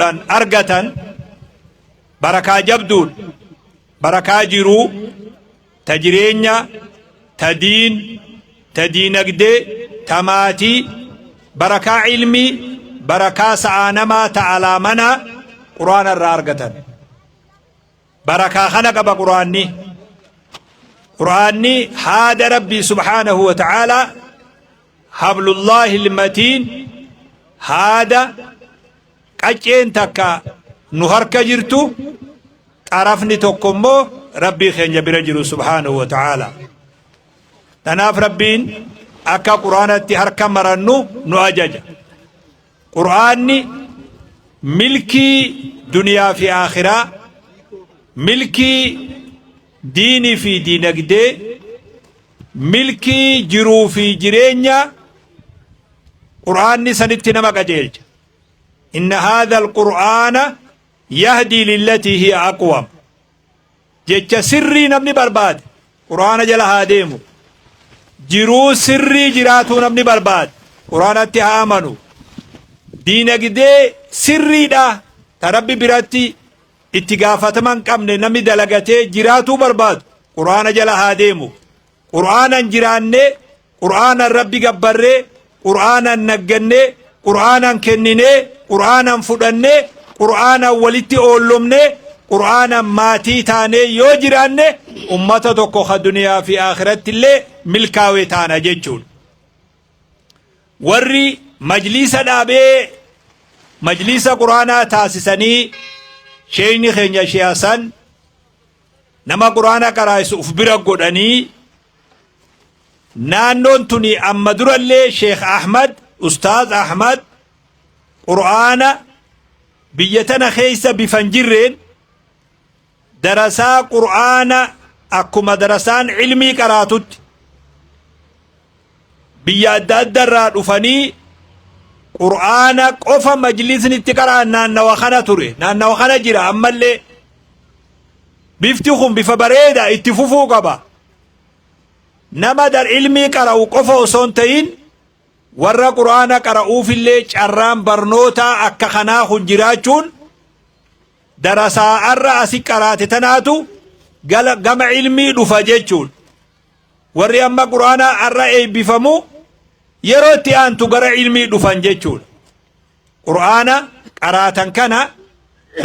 baruudhaan argatan barakaa jabduudha. Barakaa jiruu, ta jireenya, ta diin, ta diinagdee, ta maatii, barakaa ilmii, barakaa sa'aa namaa ta alaa manaa Qur'aana irraa argatan. Barakaa kana qaba Qur'aanni. Qur'aanni haada Rabbii subhaanahu wa ta'aalaa hablullaahi ilmatiin haada qacceen takka nu harka jirtu xarafni tokko immoo Rabbii keenya bira jiru subhaanahu wa ta'aalaa. Tanaaf Rabbiin akka Qur'aanatti harka marannu nu ajaja. Qur'aanni milkii duniyaa fi aakhiraa, milkii diinii fi diinagdee, milkii jiruu fi jireenya Qur'aanni sanitti nama qajeelcha. Inna haadha al-Qur'aana yahdii lillatii hiya aqwam. Jecha sirrii namni barbaade Qur'aana jala haa deemu. Jiruu sirrii jiraatuu namni barbaade Qur'aanatti haa amanu. Diinagdee sirriidha ta Rabbi biratti itti gaafatama hin qabne namni dalagatee jiraatuu barbaadu Qur'aana jala haa deemu. Qur'aanan jiraannee, Qur'aanan Rabbi gabbarree, Qur'aanan naggannee, Qur'aanan kenninee, Qur'aanan fudhannee, Qur'aanan walitti oollomnee, Qur'aanan maatii taanee yoo jiraanne ummata tokko ka duniyaa fi aakiratti illee milkaawe taana jechuudha. Warri majliisa dhaabee majliisa Qur'aanaa taasisanii sheeyni keenya Shee Hasan Nama Qur'aana qaraa'isu uf bira godhanii naannoon tuni amma durallee Sheekh Ahmad, Ustaaz Ahmad Qur'aana biyya tana keessa bifa hin jirreen darasaa Qur'aana akkuma darasaan ilmii qaraatutti biyya adda adda irraa dhufanii Qur'aana qofa majlisni itti qara'an naannawa kana ture naannawa kana jira ammallee bifti kun bifa bareeda itti fufuu qaba nama dar ilmii qara'u qofa osoo hin ta'in warra Qur'aana qara'uufillee carraan barnootaa akka kanaa kun jiraachuun darasaa arra asi qaraate tanaatu gama ilmii dhufa jechuudha. Warri amma Qur'aana har'a eebbifamu yeroo itti aantu gara ilmii dhufan jechuudha. Qur'aana qaraatan kana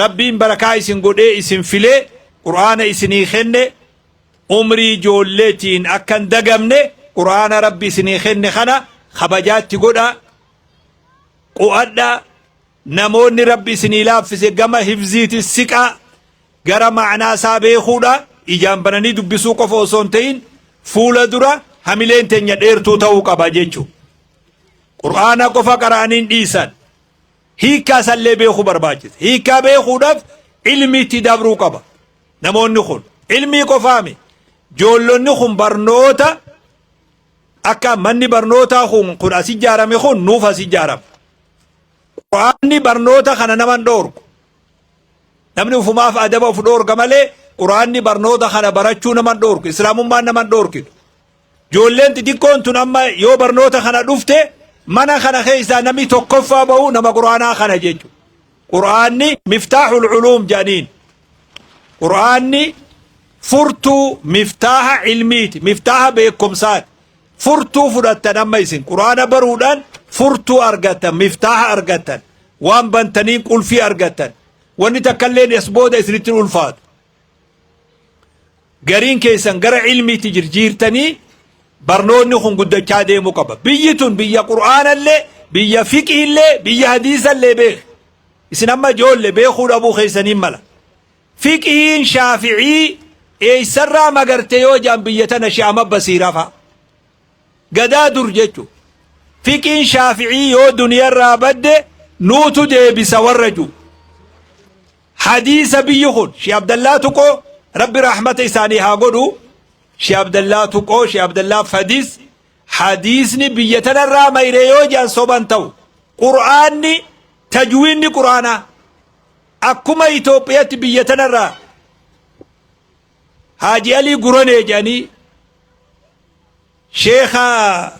Rabbiin barakaa isin godhee isin filee Qur'aana isinii kenne umrii ijoolleetiin akka hin dagamne Qur'aana Rabbi isinii kenne kana kabajaatti godha qu'adha namoonni Rabbi isinii laaffise gama hifziitis siqaa Gara ma'naa isaa beekuudha, ijaan bananii dubbisuu qofa osoo hin ta'in fuula dura hamileen teenya dheertuu ta'uu qaba jechu. Qur'aana qofa qara'anii hin dhiisan. Hiikkaa isallee beekuu barbaachisa. Hiikkaa beekuudhaaf ilmiitti dabruu qaba. Namoonni kun ilmii qofaami. Joollonni kun barnoota akka manni barnootaa kun kun as ijaarame kun nuuf as ijaarame. Qur'aanni barnoota kana nama hin dhoorku. Namni ufumaaf adaba uf dhoorga malee Qur'aanni barnoota kana barachuu nama hin dhoorku. Islaamummaan nama hin dhoorkitu. Ijoolleen xixiqqoon tun amma yoo barnoota kana dhufte mana kana keessaa namni tokkoffaa bahu nama Qur'aanaa kana jechuudha. Qur'aanni miftaaxul culuum jedhaniin. Qur'aanni furtuu miftaaha ilmiiti, miftaaha beekumsaati. Furtuu fudhattan amma isin Qur'aana baruudhaan furtuu argattan, miftaaha argattan, waan bantaniin qulfii argattan. Wanni takkalleen as booda isinitti hin ulfaatu. Gariin keessan gara ilmiitti jirjiirtanii barnoonni kun guddachaa deemuu qaba. Biyyi tun biyya Qur'aanallee, biyya fiqiillee, biyya hadiisallee beek. Isin amma ijoollee beekuu dhabuu keessaniin mala. Fiqhiin Shaafi'ii eessarraa magarte yoo jedhan biyya tana Shi'ama Basiiraa fa'a. Gadaa dur jechuudha. Fiqhiin Shaafi'ii yoo duniyarraa badde nuutu deebisa warra jiru. Hadiisa biyyi kun Shee Abdallaa Tuqoo Rabbi rahmata isaanii haa godhu. Shee Abdallaa Tuqoo Shee Abdallaa Fadis hadiisni biyya tanarraa mayre yoo jedhan soban ta'u. Qur'aanni tajwiinni qur'aanaa Akkuma Itoophiyatti biyya tanarraa Haaji Alii Guranee jedhanii Sheekha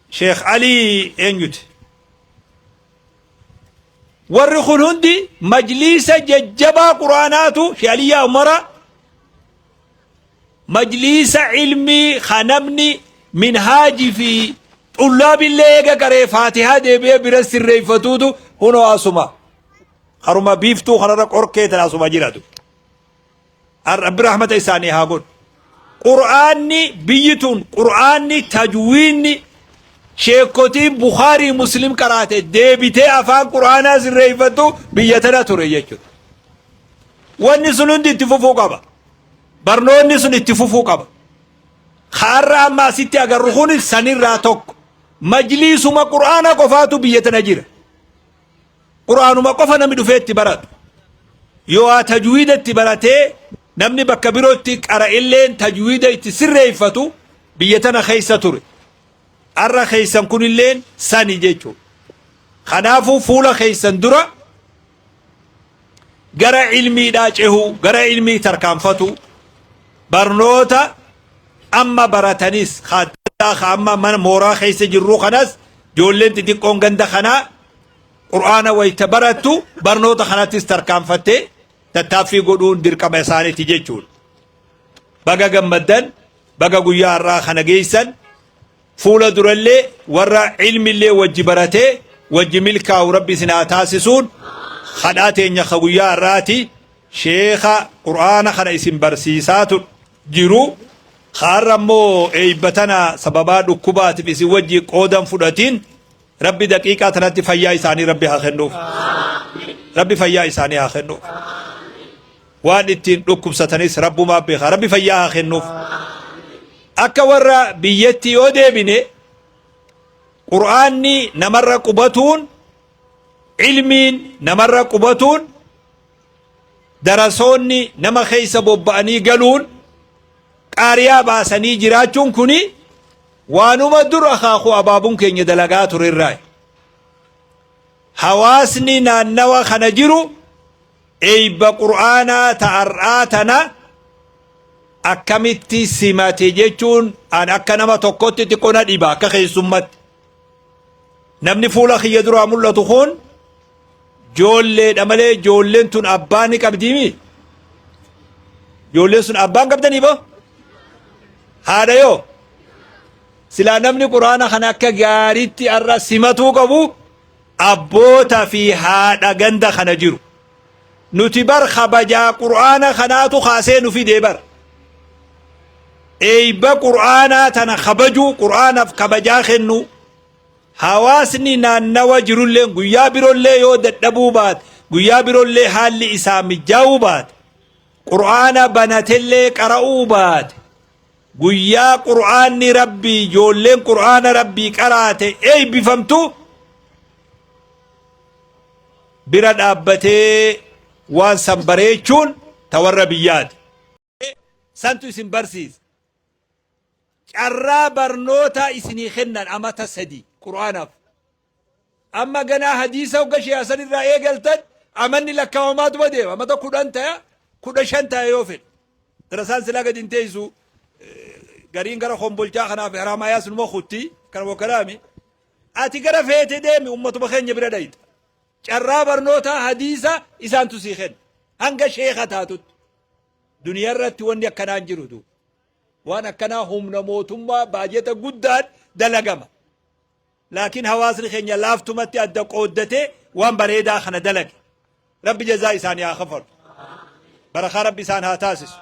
Sheekh Alii eenyuti? Warri kun hundi majliisa jajjabaa Qur'aanaatu Sheikh Aliyyaa Umara majliisa ilmii ka namni minhaaji fi xullaabillee eega qaree faatihaa deebi'ee bira sirreeffatuutu hunoo asuma haruma biiftuu kanarra qorkee tana asuma jiratu. Rabbi rahmata isaanii haa godhu. Qur'aanni biyyi tun qur'aanni tajwiinni sheekotiin Bukhaarii Muslim qaraate deebitee afaan qur'aanaa sirreeffattu biyya tana ture jechuudha. Wanni sun hundi itti fufuu qaba. Barnoonni sun itti fufuu qaba. Har'a amma asitti agarru kun sanirraa tokko. Majliisuma qur'aana qofaatu biyya tana jira. Qur'aanuma qofa namni dhufee itti baratu. Yoo haa tajwiida itti baratee namni bakka birootti qara'illeen tajwiida itti sirreeffatu biyya tana keessa ture. Har'a keessan kunilleen sani jechuudha. Kanaafuu fuula keessan dura gara ilmiidhaa cehuu, gara ilmii tarkaanfatu, barnoota amma baratanis ka amma mana mooraa keessa jirru kanas ijoolleen xixiqqoon ganda kanaa Qur'aana wayta barattu barnoota kanattis tarkaanfattee tattaaffii godhuun dirqama isaaniiti jechuudha. Baga gammaddan, baga guyyaa har'aa kana geessan, fuula durallee warra ilmillee wajji baratee wajji milkaa'u Rabbi isin haa taasisuun kadhaa teenya ka guyyaa har'aati. Sheekha Qur'aana kana isin barsiisaatu jiru. Har'a immoo eeyba tana sababaa dhukkubaatiif isin wajji qoodan fudhatiin Rabbi daqiiqaa tanatti fayyaa isaanii Rabbi haa kennuuf. Rabbi fayyaa isaanii haa kennuuf. Waan ittiin dhukkubsatanis Rabbumaa beeka. Rabbi fayyaa haa kennuuf. Akka warra biyyatti yoo deebine Qur'aanni namarra qubatuun, ilmiin namarra qubatuun, darasoonni nama keessa bobba'anii galuun, qaariyaa baasanii jiraachuun kuni waanuma dur akaakuu abaabuun keenya dalagaa ture irraa. Hawaasni naannawa kana jiru eeyba Qur'aanaa ta har'aa tana akkamitti simate jechuun an akka nama tokkotti xiqqoo na dhiba akka keessummatti. Namni fuula kiyya duraa mul'atu kun joolleedha malee joolleen tun abbaa ni qabdiimi. Joolleen sun abbaan qabdanii boo? Haadha yoo? Silaa namni Qur'aana kana akka gaariitti har'a simatuu qabu abboota fi haadha ganda kana jiru. Nuti bar kabajaa Qur'aana kanaatu kaasee nu fidee bar. Eeyba Qur'aanaa tana kabajuu, Qur'aanaaf kabajaa kennuu. Hawaasni naannawa jirulleen guyyaa birollee yoo dadhabuu baate, guyyaa birollee haalli isaa mijaa'uu baate, Qur'aana banatellee qara'uu baate, guyyaa Qur'aanni Rabbii ijoolleen Qur'aana Rabbii qaraate eeybifamtu bira dhaabbatee waan san bareechuun ta warra biyyaati. Santu isin barsiisa. Carraa barnootaa isinii kennan amata 3 Qur'aanaaf. Amma ganaa hadiisa hogga shiyaasan irraa eegaltan amanni lakkaawamaatuma deema. Amata 10 taya, 15 taya yoo fedhe. Darasaan silaa gadi hin teessu. Gariin gara kombolchaa kanaaf haraamaayaas numa kutti. Kana wakkalaami. Ati gara feete deemi ummatuma keenya bira dhayxa. Carraa barnootaa hadiisa isaantu sii kenna. Hanga sheekha taatutti. Duniyaa irratti wanni akkanaa hin jiru duuba. Waan akkanaa humna mootummaa baajeta guddaan dalagama. Laakiin hawaasni keenya laaftumatti adda qooddatee waan bareedaa kana dalage. Rabbi jazaa isaanii haa kafalu. Barakaa Rabbi isaan haa taasisu.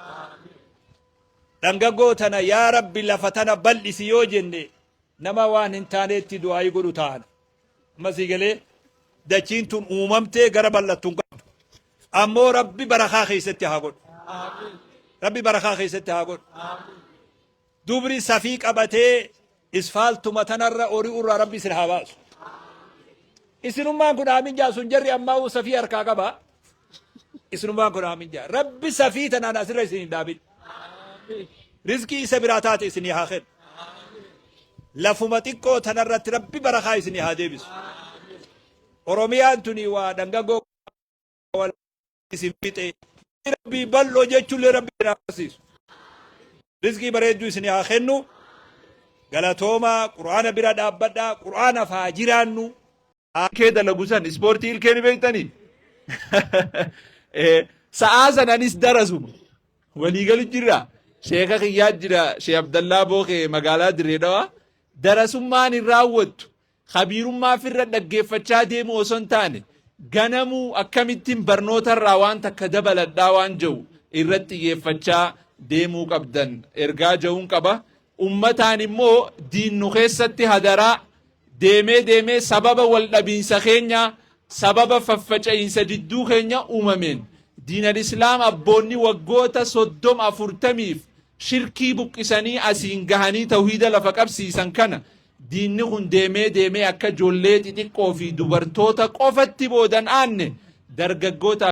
Dhangaggoo tana yaa Rabbi lafa tana bal'isi yoo jenne nama waan hin taaneetti du'aayii godhu taana. Amma sii galee dachiin tun uumamtee gara bal'attu hin qabdu. Ammoo Rabbi barakaa keessatti haa godhu. Rabbi barakaa keessatti haa godhu. Dubri safii qabatee isfaaltuma tanarra ori'urraa Rabbi isin haa baasu. Isinummaan kun aamin jaa sun jarri ammaa safii harkaa qaba. Isinummaan kun aamin jaa. Rabbi safii tanaan asirra isin hin dhaabin. Rizqii isa biraa taate isinii haa kennu. Lafuma xiqqoo tanarratti Rabbi barakaa isinii haa deebisu. Oromiyaan tuni waa dhangaggoo isin fixe. Rabbii bal'oo jechuullee Rabbi isin haa barsiisu. Rizqii bareedduu isinii haa kennu. Galatooma Qur'aana bira dhaabbadhaa. Qur'aanaaf haa jiraannu. Ilkee dalagu san ispoortii ilkee ni beektanii? Sa'aa san anis darasuma. Waliigalu jirra. Sheeka kiyyaa jira Shee Abdallaa Bookee magaalaa Dirree Dhawaa. Darasummaan hin raawwattu. Khabiirummaa firra dhaggeeffachaa deemuu osoo hin taane ganamuu akkamittiin barnootarraa waan takka dabaladhaa waan jedhu irratti xiyyeeffachaa deemuu qabdan ergaa jedhuun qaba. Ummataan immoo diinnu keessatti hadaraa deemee deemee sababa wal dhabiinsa keenyaa sababa faffaca'iinsa jidduu keenya uumameen diinal islaam abboonni waggoota 30 40f shirkii buqqisanii asiin gahanii tawhiida lafa qabsiisan kana diinni kun deemee deemee akka ijoollee xixiqqoo fi dubartoota qofatti boodan aanne dargaggoota.